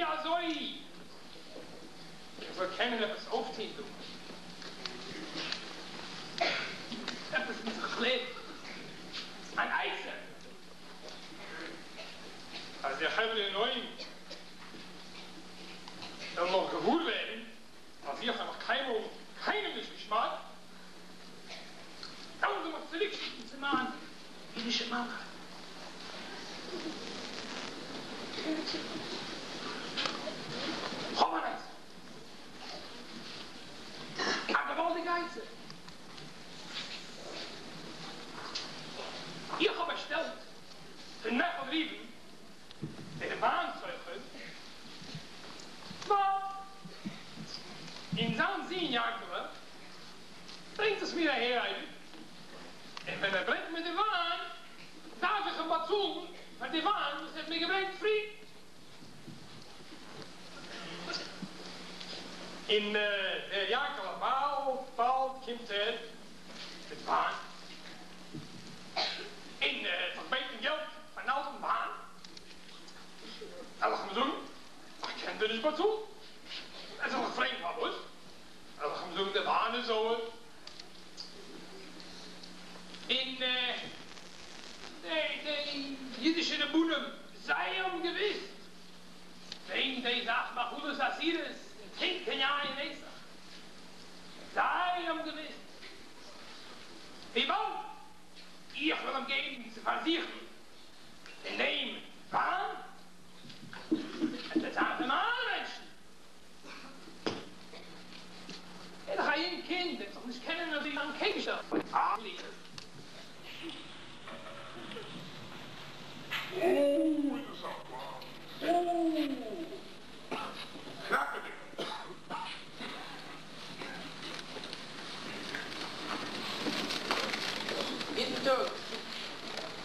ווי אזוי איך זאל קענען עפעס אויפטוהן דא. עפעס מוז איך קלערן אן עצה אז די חברה אין רוים וועלן נאך געוואר ווערן אז איך האב נאך קיינמאל קיינעם נישט געשמד'ט, וועלן זיי מיך צוריקשיקן צו מיין אידישע מאמע. כ'האב אן עצה. א געוואלדיגע עצה. איך האב באשטעלט פון מעכל ריווען דער וויין סוחר וויין, און זיין זון יענקעלע ברענגט עס מיר אהער אייביג, און ווען ער ברענגט מיר די וויין דארף איך אים באצאלן פאר די וויין וואס ער האט מיר געברענגט פרי. און דער יענקעלע באלד באלד קומט ער מיט וויין, און ער וועט מיך בעטן געלט פארן אלטן וויין, וועל איך אים זאגן, איך קען דיר נישט באצאלן. ער זאל מיך פרעגן פארוואס, וועל איך אים זאגן דער וויין איז זויער. און די אידישע רבנים זיי האבן געוואוסט וועגן די זאך מאכלות אסורות און טרינקען יין נסך, זיי האבן געוואוסט וויבאלד איך וועל אים געבן צו פארזוכן אין דעם וויין, וועט ער זיין פון מיינע מענטשן. ער איז דאך א יונג קינד, ער וועט זיך נישט קענען אזוי אנטקעגנשטעלן. אוי איז דאס א פלאן! אוי! קנאקעדיג! גוטן טאג!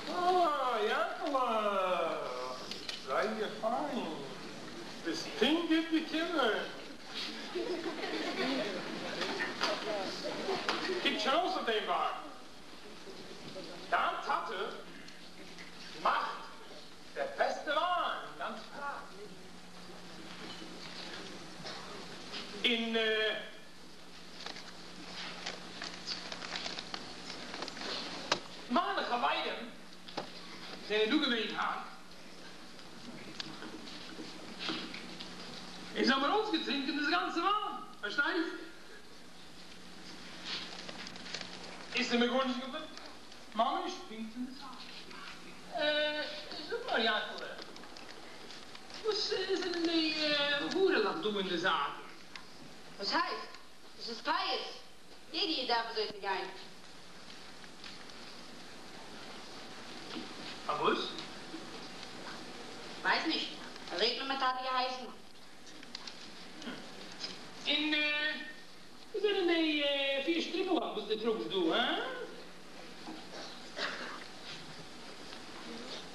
אה, יענקעלע! זייער פיין! ביסט פונקט גוט געקומען! קוקט שוין אויס אויף דעם וויין. דיין טאטע מאכט דער בעסטע וויין אין גאנץ פראג. און מיינע חברים זענען דא געווען היינט, און זיי האבן אויסגעטרינקען דאס גאנצע וויין, פארשטייסט? איז ס'איז מיר גארנישט געבליבן, ממש פונקט אין די צייט. זאג נאר יענקעלע, וואס זענען די הארעלעך דא אין די זייטן? וואס הייסט? דאס איז פאות! יעדע איד דארף אזוי צו גיין. פארוואס? כ'ווייס נישט, אזוי האט מיר מיין טאטע געהייסן. און וואס זענען די פיר שטרימלעך וואס דו טראגסט דא, הא?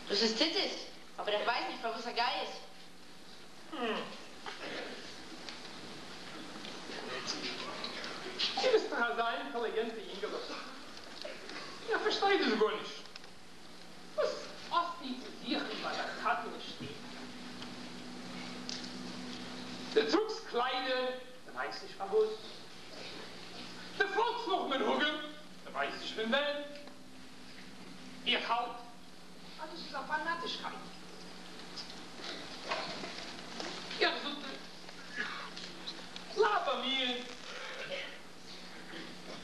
דאס איז ציצית, אבער איך ווייס נישט פארוואס איך גיי עס. דו ביסט דאך אזא אינטעליגענטע יונגעלע, איך פארשטיי דאס גארנישט. וואס האסטו צו זוכן ביי דיין טאטן אין שטוב? דו טראגסט קליידער, דו ווייסט נישט פארוואס. דו פאלגסט נאך מנהגים, דו ווייסט נישט פון ווען. איך האלט אז דאס איז א פאנאטישקייט. איך זאג דיר, בלייב ביי מיר,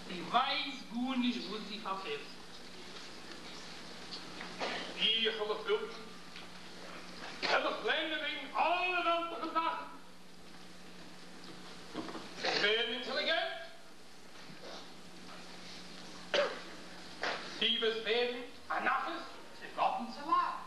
דו ווייסט גארנישט וואס דו פארפעלסט. איך וועל דיך בילדן, וועל דיך לערנען וועגן אלע וועלטליכע זאכן, וועסט ווערן אינטעליגענט, דו וועסט ווערן א נחת צו גאט און צו לייט.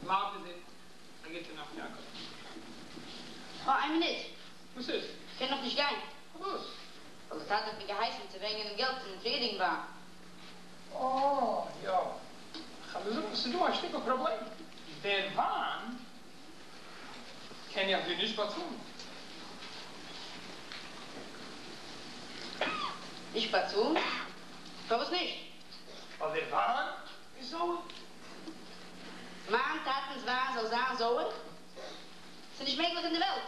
בלייב געזונט, א גוטע נאכט יעקב. אה, איין מינוט. וואס איז? כ'קען נאך נישט גיין. פארוואס? ווייל דער טאטע האט מיר געהייסן צו ברענגען דעם געלט פונעם פריערדיגן וויין. אה, יא. כ'וועל דיר זאגן, ס'איז דא א שטיקל פראבלעם. דער וויין קען איך דיר נישט באצאלן. נישט באצאלן? פארוואס נישט? ווייל דער וויין איז זויער. מיין טאטנ'ס וויין זאל זיין זויער? ס'איז נישט מעגליך אין די וועלט.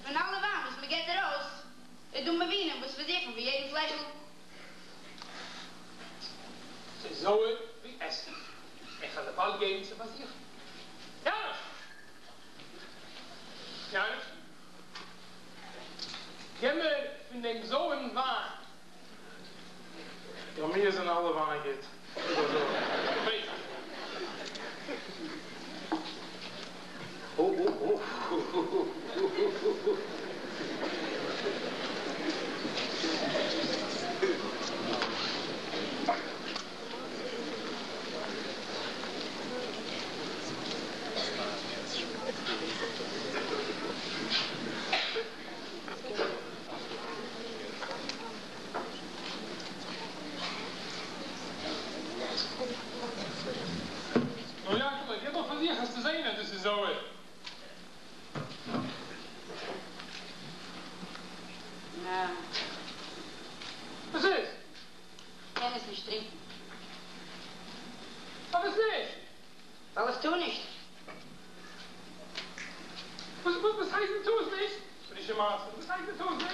פון אלע וויין וואס מ'געט ארויס, איז דא מבינים וואס פארזוכן פון יעדן פלעשל. ס'איז זויער ווי עסיג. איך וועל דיר באלד געבן צו פארזוכן. יאנאש! יאנאש! גיב מיר פון דעם זויערן וויין. ביי מיר זענען אלע וויינען גוט. אויב אזוי. ווייס איך. נו יענקעלע, גיב א פארזוך וועסטו זען אז דאס איז זויער. נע. וואס איז? כ'קען עס נישט טרינקען. פארוואס נישט? ווייל איך טאר נישט. וואס וואס הייסט דו טארסט נישט? פרישע מעשה, וואס הייסט דו טארסט נישט?